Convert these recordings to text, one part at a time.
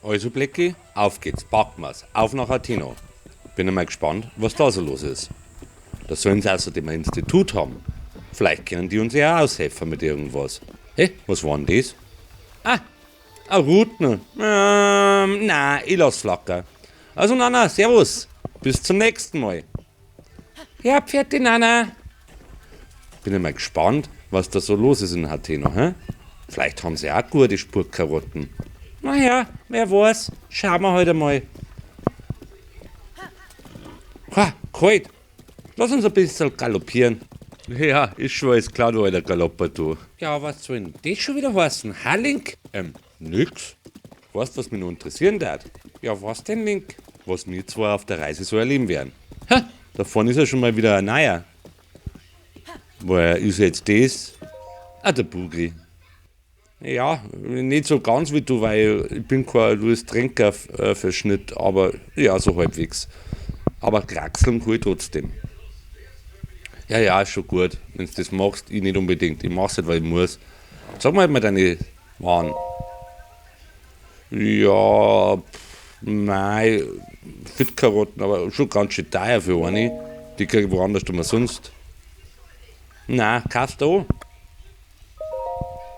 Also Blecki, auf geht's, packen wir's, auf nach Atheno. Bin einmal gespannt, was da so los ist. Da sollen sie außerdem ein Institut haben. Vielleicht können die uns ja auch aushelfen mit irgendwas. Hey, was war denn das? Ah, a Ruten. Na, ich lass flacker. Also Nana, servus. Bis zum nächsten Mal. Ja, pfiat Nana. Bin einmal gespannt, was da so los ist in Hateno, hä? Vielleicht haben sie auch gute Spurkarotten. Naja, wer weiß. Schauen wir heute mal. Ha, kalt. Lass uns ein bisschen galoppieren. Ja, ist schon alles klar, du alter Galopper, du. Ja, was soll denn das schon wieder heißen? Ha, Link? Nix. Weißt, was mich noch interessieren darf? Ja, was denn, Link? Was wir zwar auf der Reise so erleben werden. Ha, da vorne ist ja schon mal wieder ein neuer. Woher ist jetzt das? Ah, der Bugri. Ja, nicht so ganz wie du, weil ich bin kein Louis Trenker-Verschnitt, aber ja, so halbwegs. Aber kraxeln kann ich trotzdem. Ja, ja, ist schon gut. Wenn du das machst, ich nicht unbedingt. Ich mach's halt, weil ich muss. Sag mal halt mal deine Waren. Ja, pff, mei, Fettkarotten, aber schon ganz schön teuer für eine. Die krieg ich woanders umsonst. Na, kaufst du auch?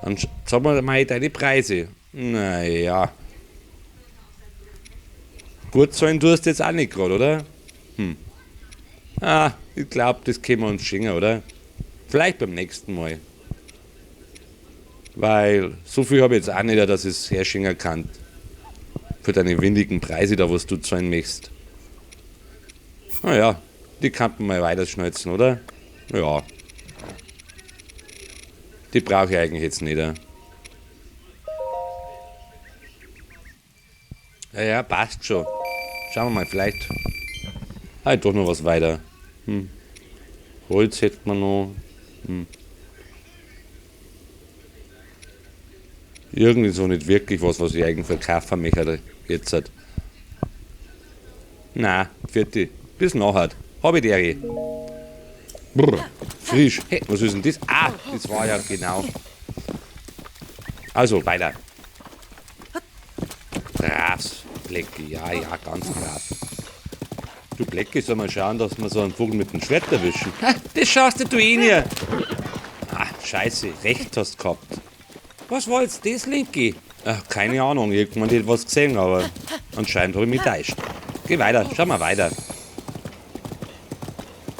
Dann sag mal mal deine Preise. Naja. Gut zahlen tust du jetzt auch nicht grad, oder? Ah, ich glaub, das können wir uns schenken, oder? Vielleicht beim nächsten Mal. Weil so viel hab ich jetzt auch nicht, dass ich es herschenken kann. Für deine windigen Preise da, was du zahlen möchtest. Naja, die kann man mal weiterschnalzen, oder? Ja. Die brauche ich eigentlich jetzt nicht. Ja, ja, passt schon. Schauen wir mal, vielleicht hab ich doch noch was weiter. Holz hätten wir noch. Irgendwie so nicht wirklich was, was ich eigentlich verkaufen möchte jetzt. Na, fertig. Bis nachher. Hab ich die. Brr, frisch. Hey, was ist denn das? Ah, das war ja genau. Also, weiter. Brav, Blecki. Ja, ja, ganz brav. Du Blecki, soll mal schauen, dass wir so einen Vogel mit dem Schwert erwischen. Ha, das schaust du eh nie. Ah, scheiße, recht hast du gehabt. Was war jetzt das, Linky? Ach, keine Ahnung, ich hab nicht was gesehen, aber anscheinend hab ich mich getäuscht. Geh weiter, schau mal weiter.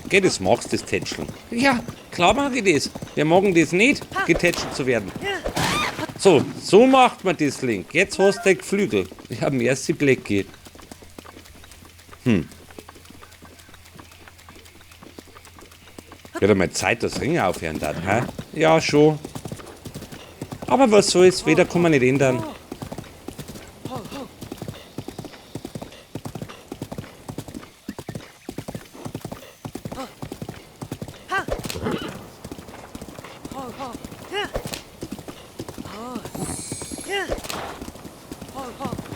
Geh, das magst du, das Tätscheln. Ja, klar mag ich das. Wir mögen das nicht, getätschelt zu werden. So, so macht man das, Link. Jetzt hast du Geflügel. Ja, merci, Blecki. Wird einmal Zeit, dass Ringe aufhören darf, hä? Ja, schon. Aber was soll's, Wetter kann man nicht ändern.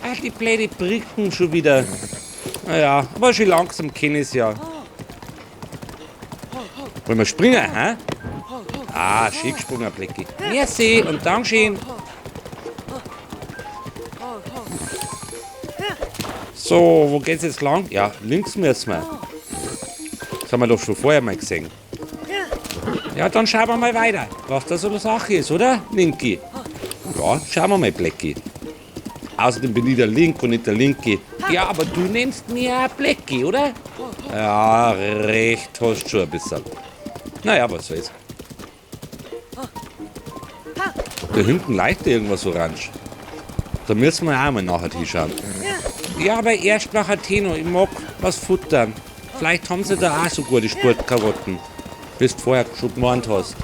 Ah, die blöde Brücken schon wieder. Naja, aber schon langsam kenn ich's ja. Wollen wir springen, hä? Ah, schön gesprungen, Blecki. Merci und Dankeschön. So, wo geht's jetzt lang? Ja, links müssen wir. Das haben wir doch schon vorher mal gesehen. Ja, dann schauen wir mal weiter, was da so eine Sache ist, oder, Linky? Ja, schauen wir mal, Blecki. Außerdem bin ich der Link und nicht der Linky. Ja, aber du nennst mich ja Blecki, oder? Ja, recht hast du schon ein bisschen. Naja, was soll's. Da hinten leuchtet irgendwas orange. Da müssen wir auch mal nachher hinschauen. Ja, aber erst nach Hateno. Ich mag was futtern. Vielleicht haben sie da auch so gute Sportkarotten, wie du vorher schon gemeint hast.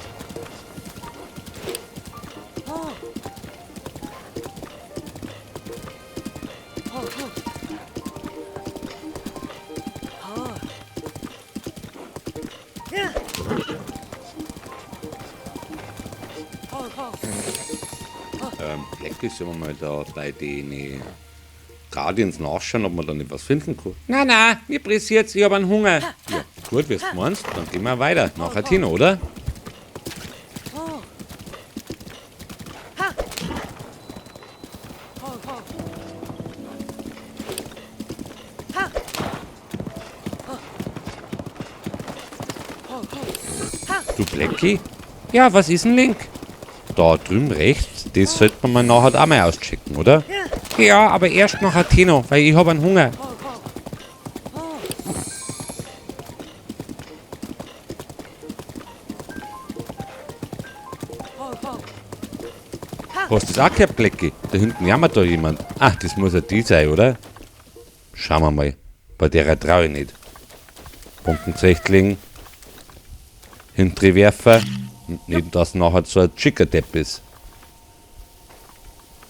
Vielleicht sollen wir mal da bei den Guardians nachschauen, ob man da nicht was finden kann. Na, na, mir pressiert's, ich hab einen Hunger. Ja, gut, wie du meinst, dann gehen wir weiter nach Hateno, oder? Du Blackie? Ja, was ist denn, Link? Da drüben rechts, das sollte man mal nachher auch mal auschecken, oder? Ja, aber erst nach Hateno, weil ich hab einen Hunger. Hast du das auch gehört, Blackie? Da hinten jammert da jemand. Ach, das muss ja die sein, oder? Schauen wir mal. Bei der trau ich nicht. Bomben zurechtlegen. Hintere werfen. Nicht, dass nachher so ein Chicker-Depp ist.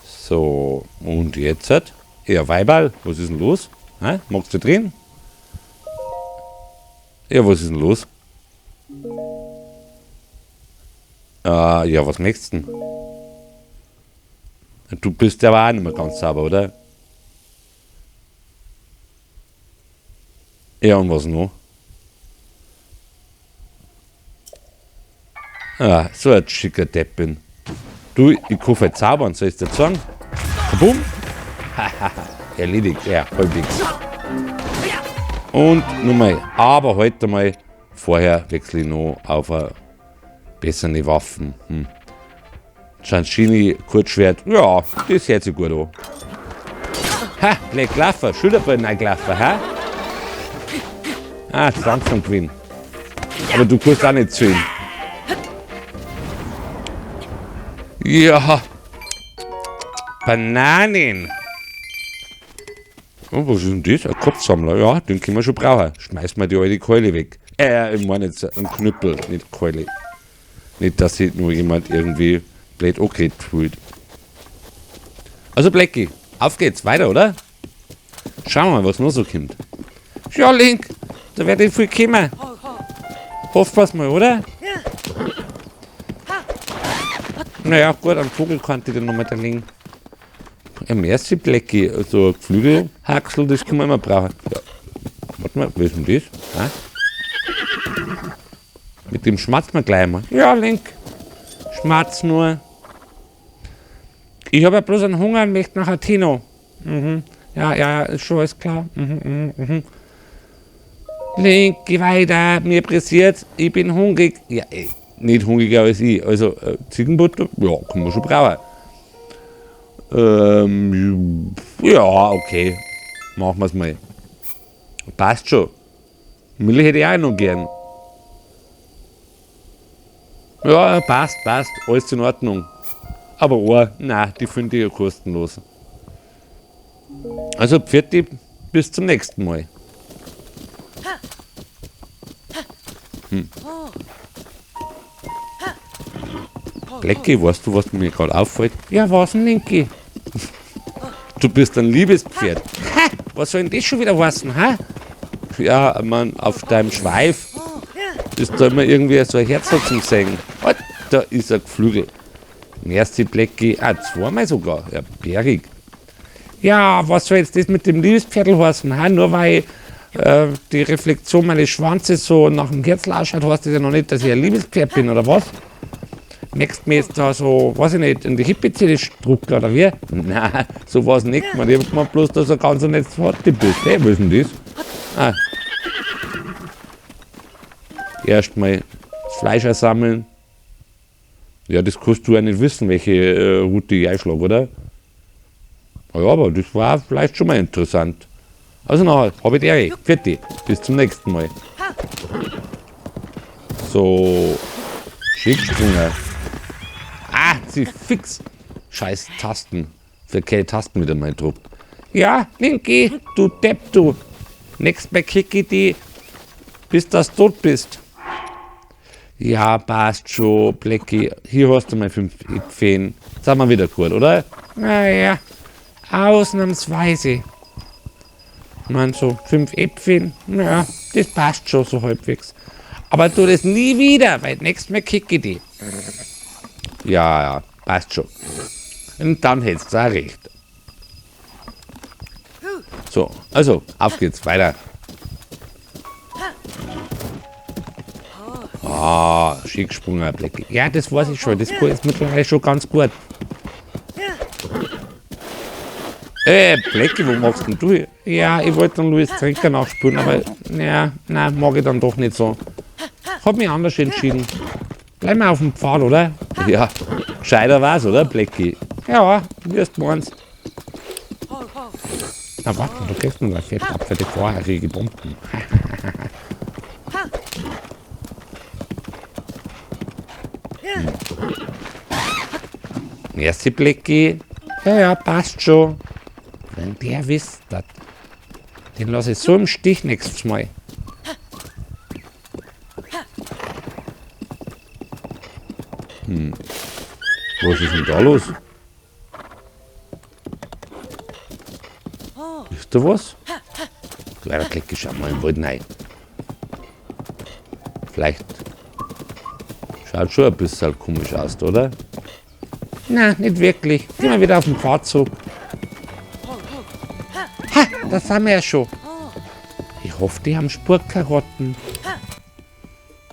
So, und jetzt? Ja, Weiberl, was ist denn los? Hä? Magst du drehen? Ja, was ist denn los? Ja, was möchtest du denn? Du bist ja aber auch nicht mehr ganz sauber, oder? Ja, und was noch? Ah, so ein schicker Depp bin. Du, ich kann halt zaubern, soll ich dir sagen? Kabum! Hahaha, erledigt, ja, halbwegs. Und nochmal, aber heute mal, vorher wechsle ich noch auf eine bessere Waffen. Chanchini, Kurzschwert, ja, das hört sich gut an. Ha, gleich gelaufen, Schulterball neu gelaufen, hä? Ah, langsam gewinnen. Aber du kannst auch nicht zählen. Ja. Bananen. Oh, was ist denn das? Ein Kopfsammler. Ja, den können wir schon brauchen. Schmeiß mal die alte Keule weg. Ich meine jetzt einen Knüppel, nicht Keule. Nicht, dass sich nur jemand irgendwie blöd angeredet fühlt. Also Blackie, auf geht's, weiter, oder? Schauen wir mal, was noch so kommt. Ja, Link, da wird nicht viel kommen. Hoffen wir's mal, oder? Naja, gut, einen Vogel kann ich dann noch mal da legen. Ja, merci, Blackie. Also Geflügelhaxel, das kann man immer brauchen. Ja. Warte mal, was ist denn das? Ha? Mit dem schmatzt man gleich mal. Ja, Link. Schmatz nur. Ich hab ja bloß einen Hunger und möchte nach Hateno. Mhm. Ja, ja, ist schon alles klar. Mhm. Link, geh weiter, mir pressiert's, ich bin hungrig. Ja, ey, nicht hungriger als ich. Also, Ziegenbutter, ja, kann man schon brauchen. Ja, okay. Machen wir's mal. Passt schon. Milch hätte ich auch noch gern. Ja, passt, passt. Alles in Ordnung. Aber oh, nein, die finde ich ja kostenlos. Also, Pfirti, bis zum nächsten Mal. Blackie, weißt du, was mir gerade auffällt? Ja, was denn, Linky? Du bist ein Liebespferd. Ha, was soll denn das schon wieder heißen, ha? Ja, ich mein, auf deinem Schweif ist da immer irgendwie so ein Herz zum Sehen. Oh, da ist ein Geflügel. Merci, Blackie. Ah, zweimal sogar. Ja, bärig. Ja, was soll jetzt das mit dem Liebespferdl heißen? Ha? Nur weil die Reflexion meines Schwanzes so nach dem Herzl ausschaut, heißt das ja noch nicht, dass ich ein Liebespferd bin, oder was? Möchtest du mir jetzt da so, weiß ich nicht, in die Hippie-Zelle drucken, oder wie? Nein, so war's nicht gemeint. Ich hab gemeint bloß, dass du ganz nett fertig bist. Hey, was ist denn das? Ah. Erstmal das Fleisch einsammeln. Ja, das kannst du ja nicht wissen, welche Route ich einschlage, oder? Ja, aber das war vielleicht schon mal interessant. Also nachher, hab ich die Ehre. Fertig. Bis zum nächsten Mal. So. Schick gesprungen. Ah, sie fix. Scheiß Tasten. Verkehrte Tasten wieder mal gedruckt. Ja, Linky, du Depp, du. Nächstes Mal kick ich die, bis du tot bist. Ja, passt schon, Blackie. Hier hast du mal 5 Äpfel. Jetzt sind wir wieder gut, oder? Naja, ausnahmsweise. Ich mein, so 5 Äpfel, naja, das passt schon so halbwegs. Aber tu das nie wieder, weil nächstes Mal kick ich die. Ja, ja, passt schon. Und dann hättest du auch recht. So, also, auf geht's, weiter. Ah, schick gesprungen, Blackie. Ja, das weiß ich schon, das ist mittlerweile schon ganz gut. Blackie, wo machst denn du? Ja, ich wollte dann Louis Trinker nachspielen, aber ja, nein, mag ich dann doch nicht so. Hab mich anders entschieden. Bleib mal auf dem Pfad, oder? Ja, gescheiter war's, oder, Blackie? Ja, wie du meinst. Na warte, du kriegst noch ein Fett ab für die vorherige Bomben. Merci, Blackie. Ja, ja, passt schon. Wenn der wisst, dat, den lass ich so im Stich nächstes Mal. Hm. Was ist denn da los? Ist da was? Kleiner Klecke, schau mal im Wald rein. Vielleicht schaut schon ein bisschen komisch aus, oder? Na, nicht wirklich. Gehen wir wieder auf den Pfad zurück. Ha, da sind wir ja schon. Ich hoffe, die haben Spurkarotten.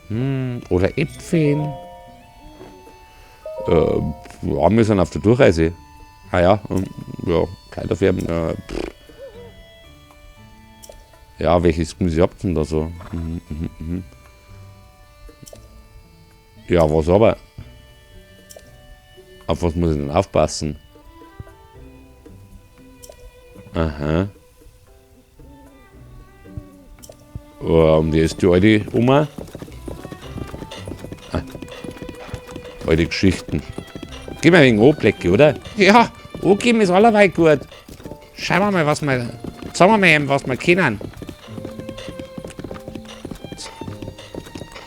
Hm, oder Äpfel. Ja, wir sind auf der Durchreise. Ah ja, ja, Kleiderfärben. Ja, welches Gemüse habt ihr denn da so? Ja, was aber? Auf was muss ich denn aufpassen? Aha. Und hier ist die alte Oma. Ah. Alte Geschichten. Geh mal wegen Oblecke, oder? Ja, angeben ist allerweil gut. Schauen wir mal, was wir. Sagen wir mal eben, was wir können.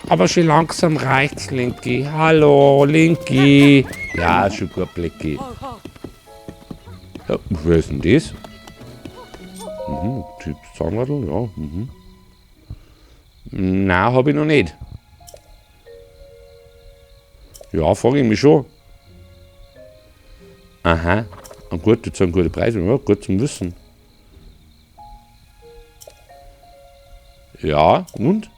Aber schon langsam reicht's, Linky. Hallo, Linky. Ja, schon gut, Blackie. Ja, wer ist denn das? Mhm, Typ Zahnradl, ja. Mhm. Nein, hab ich noch nicht. Ja, frage ich mich schon. Aha. Und gut, die zahlen gute Preise. Ja, gut zum Wissen. Ja, und?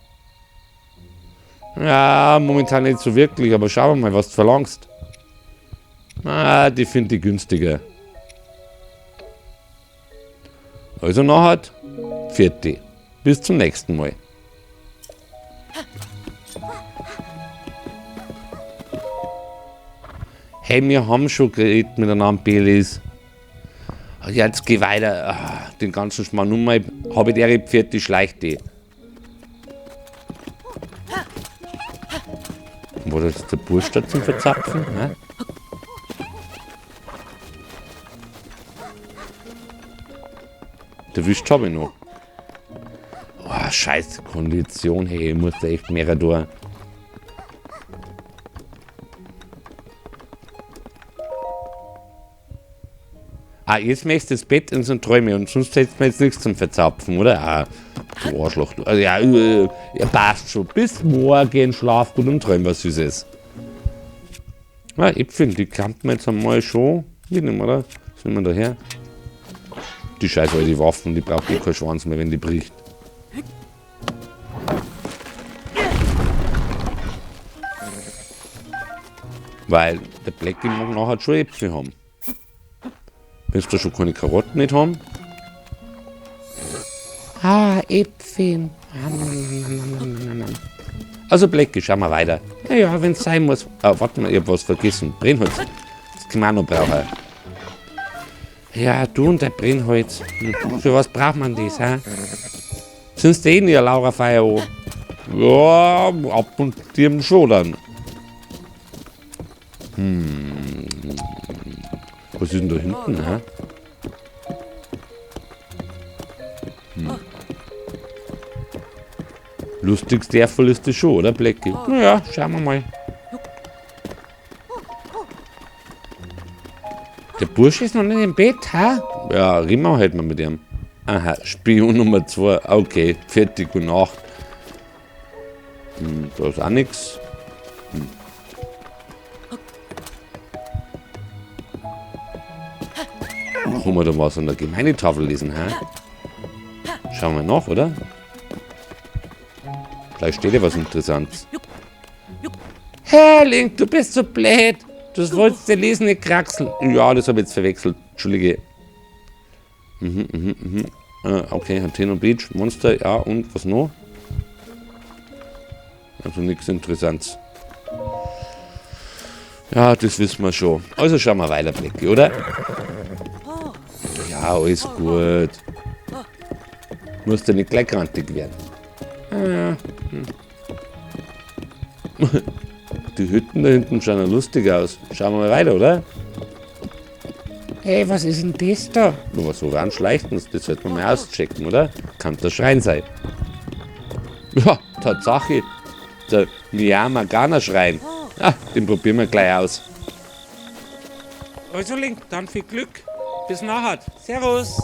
Ja, momentan nicht so wirklich, aber schauen wir mal, was du verlangst. Ah, die finde ich günstiger. Also nachher, vierte. Bis zum nächsten Mal. Hey, wir haben schon geredet miteinander, Belis. Jetzt geh weiter. Ah, den ganzen Schmarrn. Nun mal hab ich der vierte Schleichte. Wo ist der Bursch da zum Verzapfen? Ne? Der wischt hab ich noch. Oh, scheiße Kondition, hey, ich muss da echt mehr tun. Ah, jetzt möchtest du das Bett in so Träume und sonst hättest du mir jetzt nichts zum Verzapfen, oder? Ah, du Arschloch. Du. Also, ja, ja, passt schon. Bis morgen, schlaf gut und träum was Süßes. Na, Äpfel, die klammt man jetzt einmal schon. Mitnehmen, oder? Was nehmen wir da her? Die scheiß alte Waffen, die braucht eh kein Schwanz mehr, wenn die bricht. Weil der Blackie mag nachher schon Äpfel haben. Wenn da schon keine Karotten nicht haben. Ah, Äpfel. Also Blackie, schauen wir weiter. Ja, wenn es sein muss. Ah, warte mal, ich hab was vergessen. Brennholz. Das kann man auch noch brauchen. Ja, du und dein Brennholz. Für was braucht man das, hä? Sind eh nie eine Laura-Feier an? Ja, ab und zu schon dann. Hm. Was ist denn da hinten, hä? Hm. Lustigste Erfol ist das schon, oder, Blackie? Naja, schauen wir mal. Der Bursch ist noch nicht im Bett, hä? Ja, reden wir halt mal mit ihm. Aha, Spion Nummer 2. Okay, fertig, gute Nacht. Hm, da ist auch nix. Hm. Kann man da was an der Gemeindetafel lesen, hä? Schauen wir nach, oder? Vielleicht steht ja was Interessantes. Herr Link, du bist so blöd. Das wolltest du lesen, nicht kraxeln. Ja, das habe ich jetzt verwechselt. Entschuldige. Okay, Hateno Beach, Monster, ja, und was noch? Also nichts Interessantes. Ja, das wissen wir schon. Also schauen wir weiter, Blackie, oder? Ja, alles gut. Musst ja nicht gleich grantig werden. Ah, Die Hütten da hinten schauen ja lustig aus. Schauen wir mal weiter, oder? Hey, was ist denn das da? Aber so ranschleichen, das sollte man mal auschecken, oder? Kann der Schrein sein. Ja, Tatsache. Der Miyamagana-Schrein. Ah, den probieren wir gleich aus. Also Link, dann viel Glück. Bis nachher. Servus.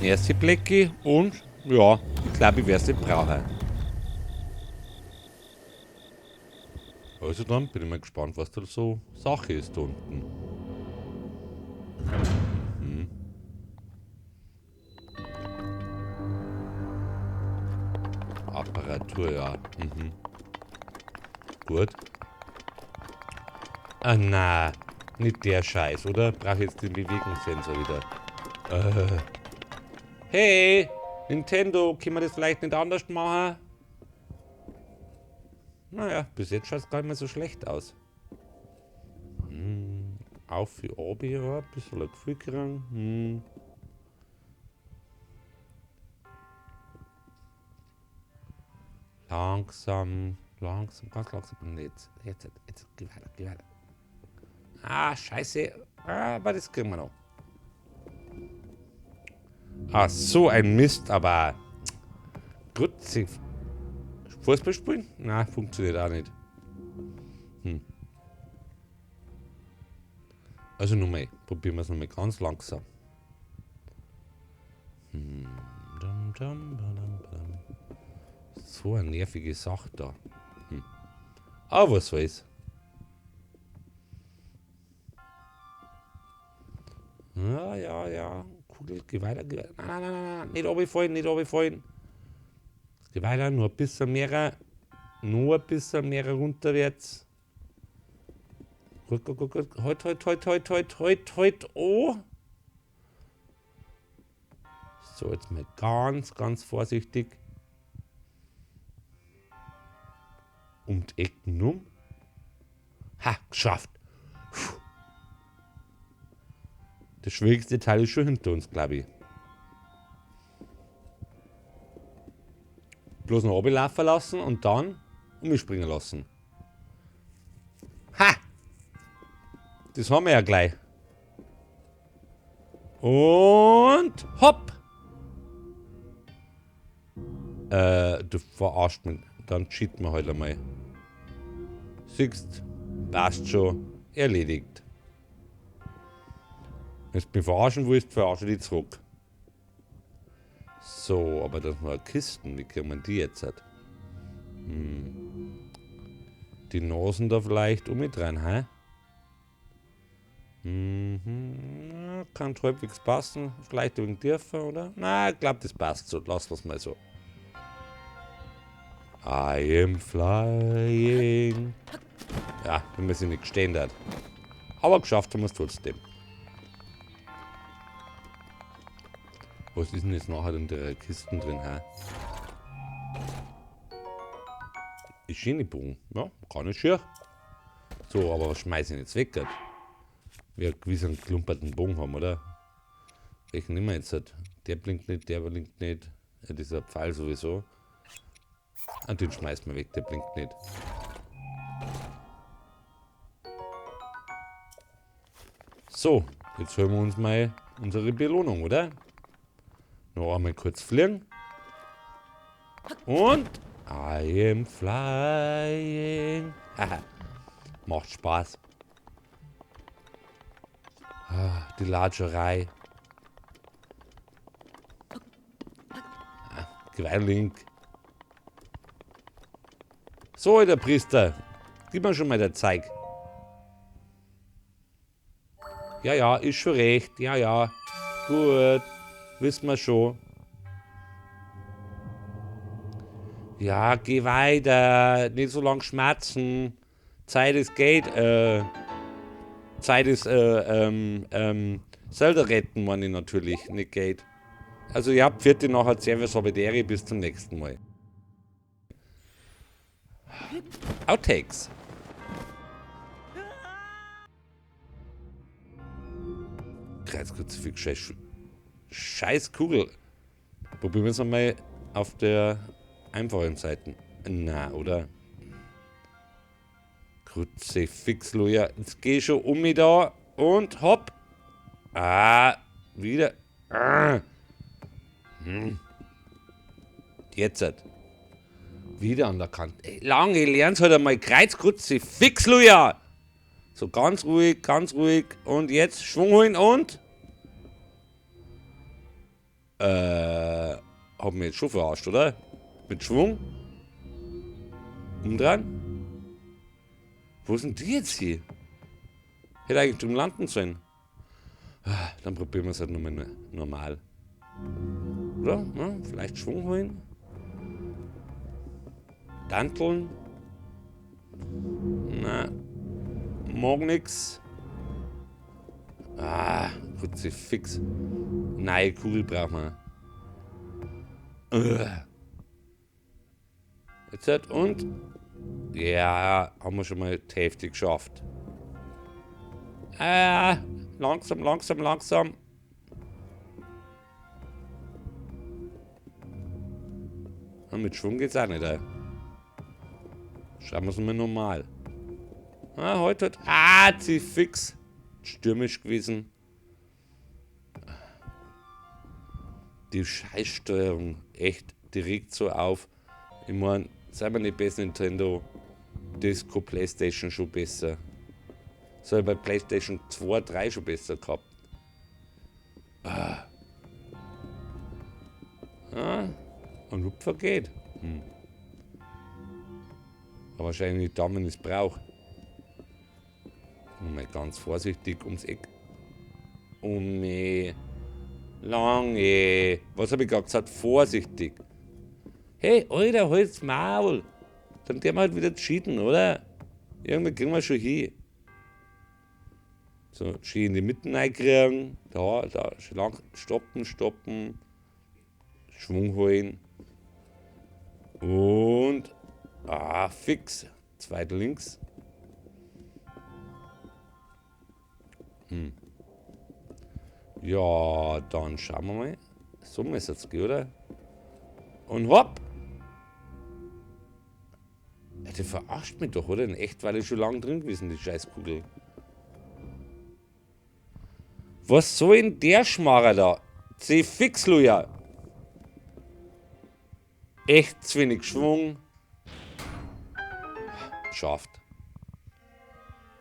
Erste Blecki und ja, ich glaube, ich werde es nicht brauchen. Also dann bin ich mal gespannt, was da so Sache ist da unten. Mhm. Apparatur, ja. Mhm. Gut. Ah, na, nicht der Scheiß, oder? Brauche ich jetzt den Bewegungssensor wieder. Hey, Nintendo, können wir das vielleicht nicht anders machen? Naja, bis jetzt schaut es gar nicht mehr so schlecht aus. Hm, auf wie oben, ja, ein bisschen ein Gefühl kriegen. Hm. Langsam, langsam, ganz langsam. Und jetzt, jetzt, jetzt, geh weiter, geh weiter. Ah, scheiße. Ah, aber das kriegen wir noch. Ah, so ein Mist, aber... Grütze. Fußball spielen? Nein, funktioniert auch nicht. Hm. Also nochmal, probieren wir es nochmal ganz langsam. Hm. Dum, dum, dum, dum. So eine nervige Sache da. Hm. Aber was soll's. Ja, ja, ja. Kugel, geh weiter, geh weiter. Nein, nein, nein, nein, nicht runterfallen, nicht runterfallen. Geh weiter, nur ein bisschen mehr. Nur ein bisschen mehr runterwärts. Gut, gut, gut, gut. Halt, halt, halt, halt, halt, halt, halt. Oh. So, jetzt mal ganz, ganz vorsichtig. Um die Ecken um. Ha, geschafft. Puh. Das schwierigste Teil ist schon hinter uns, glaub ich. Bloß noch runterlaufen lassen und dann umspringen lassen. Ha! Das haben wir ja gleich. Und hopp! Du verarscht mich. Dann cheaten wir halt einmal. Siehst, passt schon. Erledigt. Wenn du mich verarschen willst, verarsche dich zurück. So, aber das sind noch Kisten. Wie kriegen wir die jetzt? Hm. Die Nasen da vielleicht umdrehen, hä? Mhm. Kann halbwegs passen. Vielleicht wegen tiefer, oder? Na, ich glaub, das passt so. Lass wir's mal so. I am flying. Ja, wenn man sich nicht gestehen hat. Aber geschafft haben wir's trotzdem. Was ist denn jetzt nachher in der Kisten drin, hä? Ist Schienebogen. Ja, gar nicht schier. So, aber was schmeiß ich jetzt weg? Wir gewiss einen klumperten Bogen haben, oder? Welchen nehmen wir jetzt? Der blinkt nicht, der blinkt nicht. Ja, dieser Pfeil sowieso. Und den schmeißen wir weg, der blinkt nicht. So, jetzt holen wir uns mal unsere Belohnung, oder? Noch einmal kurz fliegen. Und I am flying. Haha. Macht Spaß. Ah, die Latscherei. Ah, Geweiling. So, alter Priester. Gib mir schon mal der Zeig. Ja, ja, ist schon recht. Ja, ja. Gut. Wissen wir schon. Ja, geh weiter. Nicht so lang schmerzen. Zeit ist Geld. Zeit ist, Zelda retten, meine ich natürlich, nicht Geld. Also ja, vierte nachher, Servus, Habedere, bis zum nächsten Mal. Outtakes. Kreuzkruzifix, scheiß Kugel. Probieren wir es einmal auf der einfachen Seite. Na, oder? Kruzifix, Luja. Jetzt geh schon um mich da. Und hopp. Ah, wieder. Ah. Hm. Jetzt halt. Wieder an der Kante. Ey, lange lern's halt einmal. Kreuzkruzifix, Luja. So, ganz ruhig, ganz ruhig. Und jetzt Schwung holen und... Hab mich jetzt schon verarscht, oder? Mit Schwung? Umdrehen? Wo sind die jetzt hier? Hätte eigentlich drüben landen sollen. Dann probieren wir es halt nochmal normal. Oder? Ja, vielleicht Schwung holen? Danteln? Na, mag nix. Ah, Kruzifix. Nein, Kugel brauchen wir. Jetzt halt und... Ja, haben wir schon mal die Hälfte geschafft. Ah, langsam, langsam, langsam. Ja, mit Schwung geht's auch nicht. Ey. Schreiben wir's mal normal. Ah, heute hat... Ah, zieh fix. Stürmisch gewesen. Die Scheißsteuerung, echt, die regt so auf. Ich mein, sei mir nicht besser Nintendo, Disco, Playstation schon besser. Das hab ich bei Playstation 2, 3 schon besser gehabt. Ah. Ah, und Hupfer geht. Aber wahrscheinlich nicht da, wenn ich's brauch. Mal ganz vorsichtig ums Eck. Um mich. Lange. Was hab ich gerade gesagt? Vorsichtig. Hey, Alter, halt's Maul. Dann gehen wir halt wieder cheaten, oder? Irgendwann kriegen wir schon hin. So, schön in die Mitte reinkriegen. Da, da, schön lang. Stoppen, stoppen. Schwung holen. Und. Ah, fix. Zweit links. Ja, dann schauen wir mal. So muss es jetzt gehen, oder? Und hopp! Ey, der verarscht mich doch, oder? In echt war die schon lange drin gewesen, die Scheißkugel. Was soll denn der Schmarrer da? C fix, Luja! Echt zu wenig Schwung. Geschafft.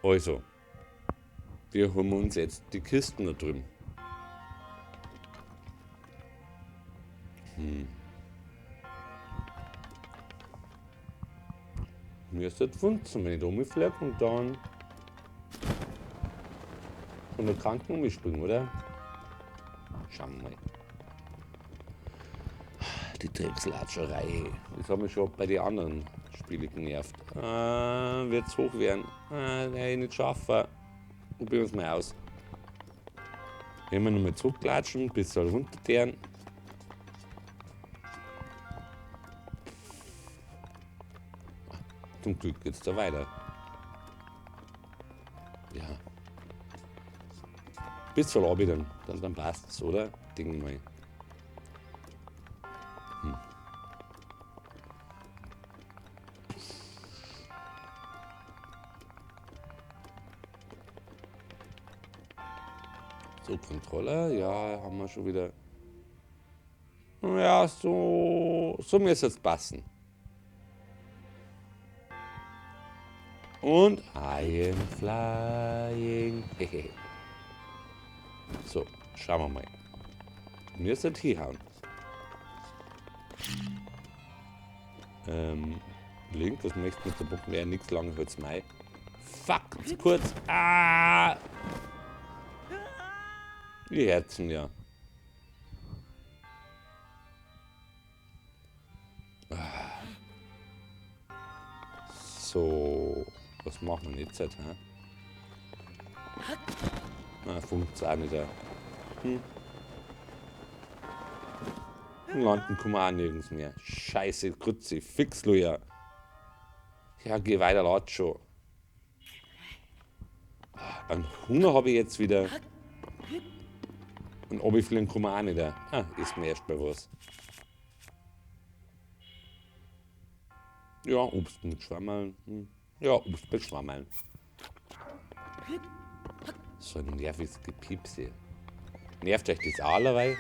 Also. Wir holen uns jetzt die Kisten da drüben. Mir ist das wundern, wenn ich da rumfliege und dann von der Kranken umspringen, oder? Schauen wir mal. Die Dreckslatscherei. Das hat mich schon bei den anderen Spielen genervt. Wird's hoch werden? Nein, nicht schaffen. Probieren wir's mal aus. Wenn wir nochmal zurückklatschen, bis soll runterteeren. Zum Glück geht's da weiter. Ja. Bis zur Lobby dann. Dann passt's, oder? Ding mal. So, Controller, ja, haben wir schon wieder. Ja, so müsste es passen. Und I am flying. So, schauen wir mal. Mir ist das hinhauen. Link, was möchtest du mit der Puppe? Ja, nix lange, hört's mai. Fuck, zu kurz. Ah! Die Herzen, ja. So, was machen wir jetzt halt, hä? Na, funkt's auch nicht. Landen kommen wir auch nirgends mehr. Scheiße, Kruzzi, fix, Luja. Ja, geh weiter, lad schon. Einen Hunger habe ich jetzt wieder. Und runterfliegen kann man auch nicht. Ah, ist mir erst mal was. Ja, Obst mit Schwammerln. Ja, Obst mit Schwammerln. So ein nerviges Gepiepse. Nervt euch das allerweil?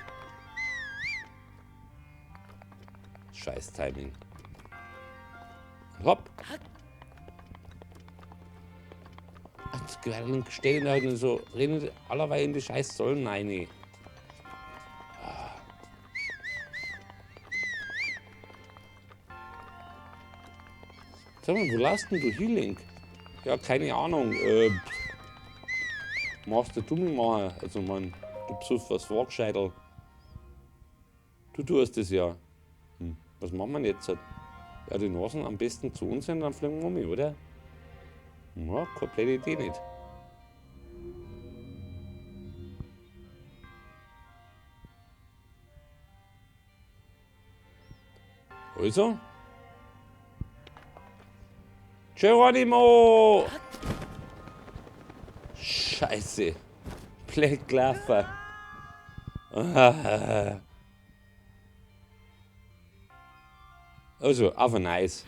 Scheiß Timing. Hopp. Und stehen halt und so, rennen allerweil in die scheiß Säulen rein. Sag mal, wo lässt denn du Healing? Ja, keine Ahnung. Machst du mich machen? Also, man, du psuff was Vorgescheitel. Du tust das ja. Was machen wir denn jetzt? Ja, die Nasen am besten zu uns sind, dann fliegen wir um, oder? Ja, keine blöde Idee nicht. Also? Geronimo! Scheiße. Blöd gelaufen. Also, auf ein Eis.